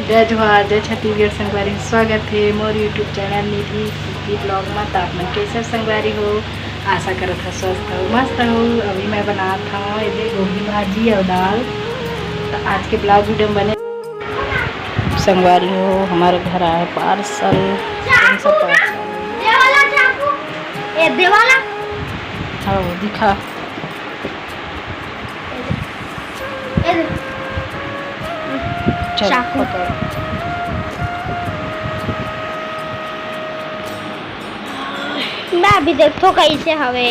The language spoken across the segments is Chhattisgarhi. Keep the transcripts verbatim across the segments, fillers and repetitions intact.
जय जोहार, जय छत्तीसगढ़ संगवारी, स्वागत हे मोर YouTube चैनल निधि सीपी ब्लॉग मा। त आप मन कैसे हो संगवारी हो? आशा करत हा स्वस्थ हो, मस्त हो। अभी मैं बनात हव एदे गोभी भाजी अउ दाल। त आज के ब्लॉग वीडियो में बने संगवारी हो। हमारे घर आए पार्सल। कौन सा पार्सल? ये वाला चाकू, ये दे वाला। हाँ, वो दिखा। ये दे। चल, चाकू। पकड़। मैं अभी देखो कैसे हवे।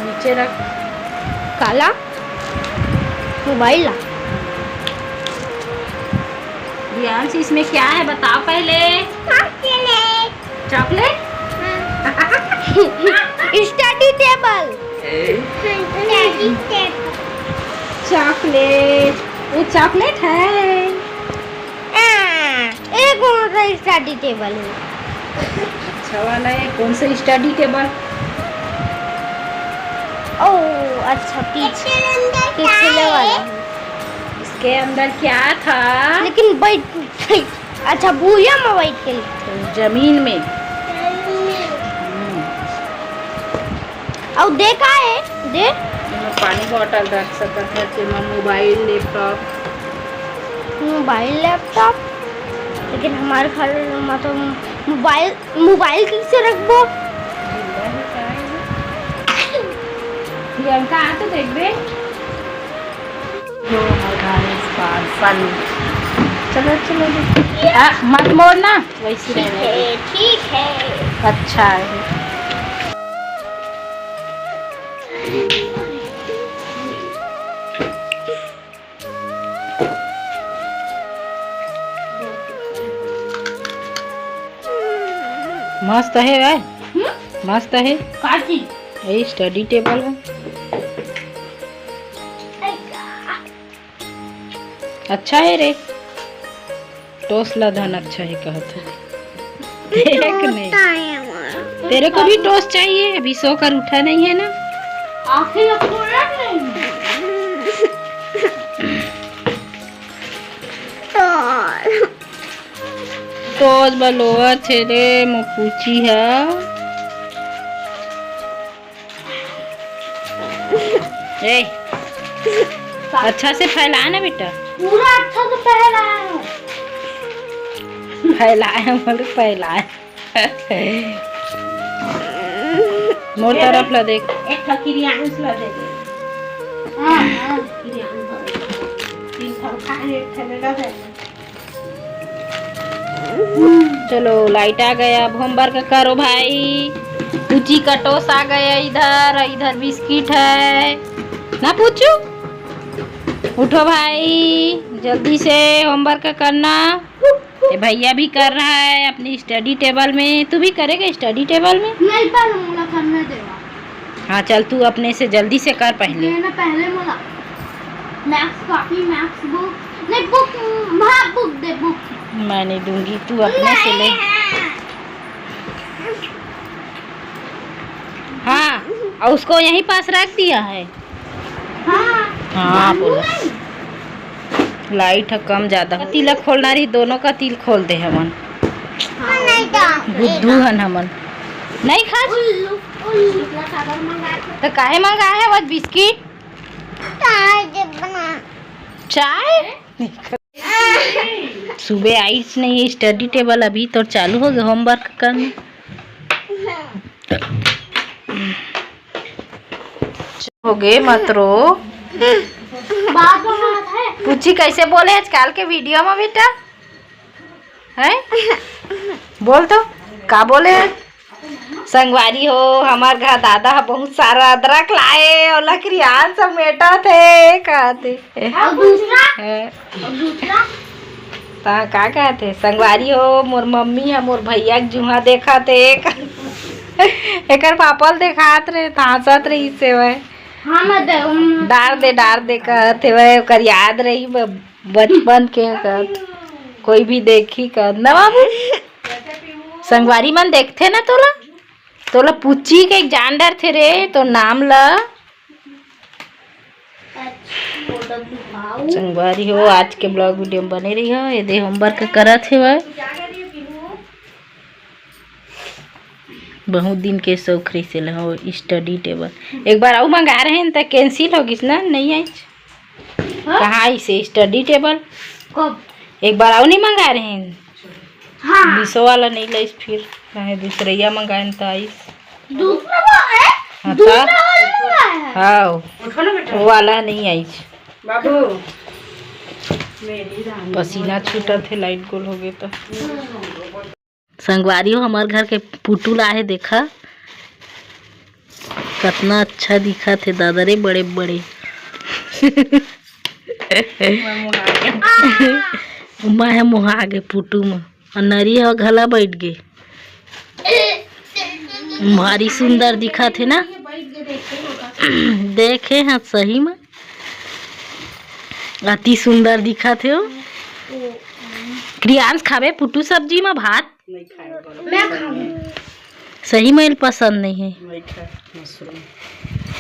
नीचे रख। काला मोबाइल ला। रियांश, इसमें क्या है बताओ पहले। चॉकलेट। चॉकलेट? हाँ। Study table. ए। Study table. चॉकलेट। ये चॉकलेट है। हाँ, ये कौन सा स्टडी टेबल है? अच्छा वाला है। कौन सा स्टडी टेबल? ओ, अच्छा, पीछे। इसके अंदर क्या पिछले है? वाला है। इसके अंदर क्या था? लेकिन बैठ, अच्छा, भुइयां में बैठ के लिखते हैं। जमीन में। जमीन में। हम्म। अउ दे का है? दे। एमा पानी बॉटल रख सकत है, जेमा मोबाइल, लैपटॉप। Mobile, laptop. लेकिन हमारे घर में तो मोबाइल, मोबाइल कैसे रखबो? प्रियंका, आ तो देख बे। तो हमारे घर में पार्सल। चलो, चलो, चलो। आ, मत मोड़ना, वैसे रहने दे। ठीक है। अच्छा है। मस्त है भाई। हम्म? मस्त है। का चीज? यही स्टडी टेबल है। अच्छा है रे। टोस ला धन अच्छा है कहत है। देख नहीं। तेरे को भी टोस चाहिए? अभी सो कर उठा नहीं है ना? आँखें खोला नहीं। टोस बलोर छे रे, मो पूछी है। ए, अच्छा से फैला ना बेटा। पूरा अच्छा से फैलाया है। फैलाया, बोले फैलाया। मोर तरफ ला देख। एक ठो क्रियांश ला दे दे। हाँ, हाँ, क्रियांश ला दे दे। तीन ठो खा ले, एक ठो ले ला दे। चलो, लाइट आ गया, अब होमवर्क करो भाई। पूची का टोस आ गया इधर, इधर बिस्किट है ना पूचू। उठो भाई, जल्दी से होमवर्क करना। ये भैया भी कर रहा है अपनी स्टडी टेबल में। तू भी करेगा स्टडी टेबल में? नहीं, पहले मोला करने देवा। हाँ, चल, तू अपने से जल्दी से कर पहले। देना पहले मोला। Maths copy, maths book. नहीं, बुक, हाँ, बुक दे, बुक। मैं नहीं दूंगी, तू अपने से ले। नहीं। हाँ, और उसको यहीं पास रख दिया है। हाँ। हाँ, बोलो। लाइट ह कम ज्यादा। तिलक खोलना रही, दोनों का तिल खोल दे हमन। हाँ, नहीं तो। बुद्धू हन हमन। नहीं खा। उल्लू, उल्लू। तो काहे मंगाए है वो बिस्किट? चाय दे बना। चाय? सुबह आइस नहीं है, स्टडी टेबल अभी तो चालू हो गया होमवर्क करना। हो गए मत रो। बात बनात है। पूछी कैसे बोले आजकल के वीडियो में बेटा? हैं? बोल तो, का बोले हैं? संगवारी हो, हमार घर दादा ह बहुत सारा अदरक लाए और लकड़ियान सब मेटा थे, कहते। और दूसरा? हैं? और दूसरा? ता का कहते? संगवारी हो, मोर मम्मी ह मोर भैया के जुहा देखत हे। एकर पापा ल देखात रहे, तांसत रहिस हे वह। हाँ, मैं दे, डार दे, डार दे कहत हे वह, ओकर याद रही ब-, बचपन के कहत। कोई भी देखी कहत ना बाबू? संगवारी मन देखथे ना तोला? तोला पुच्ची के एक जान डरथे रे, तो नाम ल। अच्छा, ओ डब्ल्यू भाऊ। संगवारी हो, आज के vlog video में बने रही हो। ये दे homework करत हे वह। बहुत दिन के शौक रहिस हे ला, हो study table। एक बार अउ मंगा रहे हैं, त cancel हो गिस ना, नहीं आइस। हाँ? कहाँ आइस हे study table? कब? एक बार अउ नहीं मंगा रहे हैं? हाँ। Meesho वाला नहीं लाइस, फिर कहे दूसरैया मंगाए त आइस। दूसरा वो है? हाँ, दूसरा ता? वाला मंगाया है? हाँ, उठो ना बेटा। वो वाला नहीं आइस। बाबू, मेरी रानी। पसीना छूटत हे, light गोल हो गए तो। संगवारी हो, हमर घर के पुटुल आहे, देखा कतना अच्छा दिखत हे दादा रे, बड़े बड़े। मैं मुहा गे पुटू म, अउ नरी ह घला बैठ गे। भारी सुंदर दिखत हे ना। देखे ह सही म, अति सुंदर दिखत हे ओ। क्रियांश, खाबे पुटू सब्जी म भात? नहीं खाए वाला। मैं खाऊंगी। सही में पसंद नहीं है। नहीं खाए मशरूम।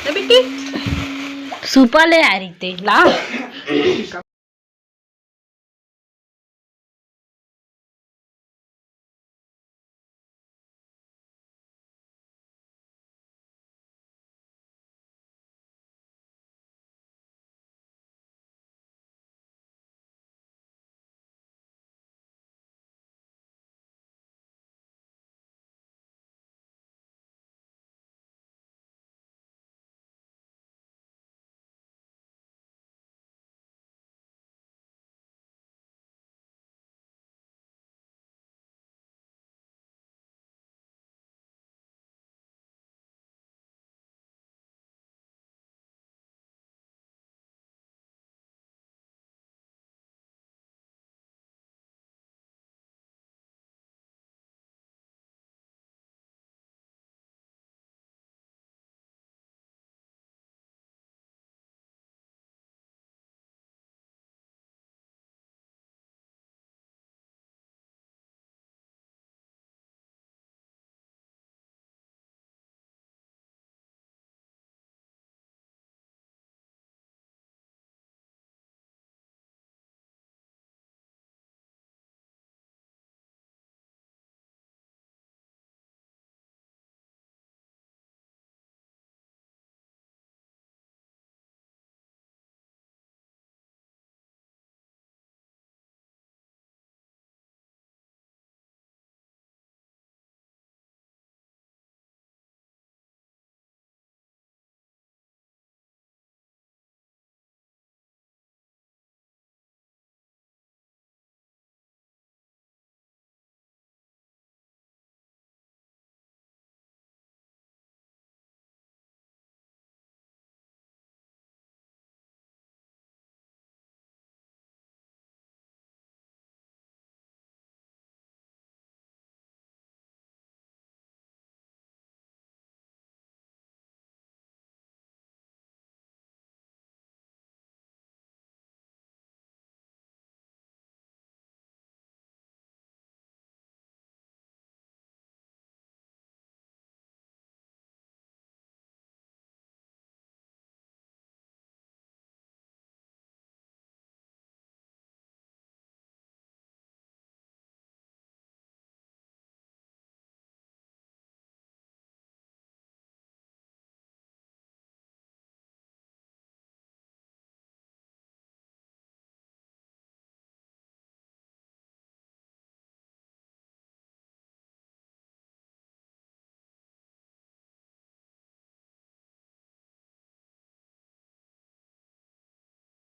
ना बेटी। सूपा ले आ रही ते, ला।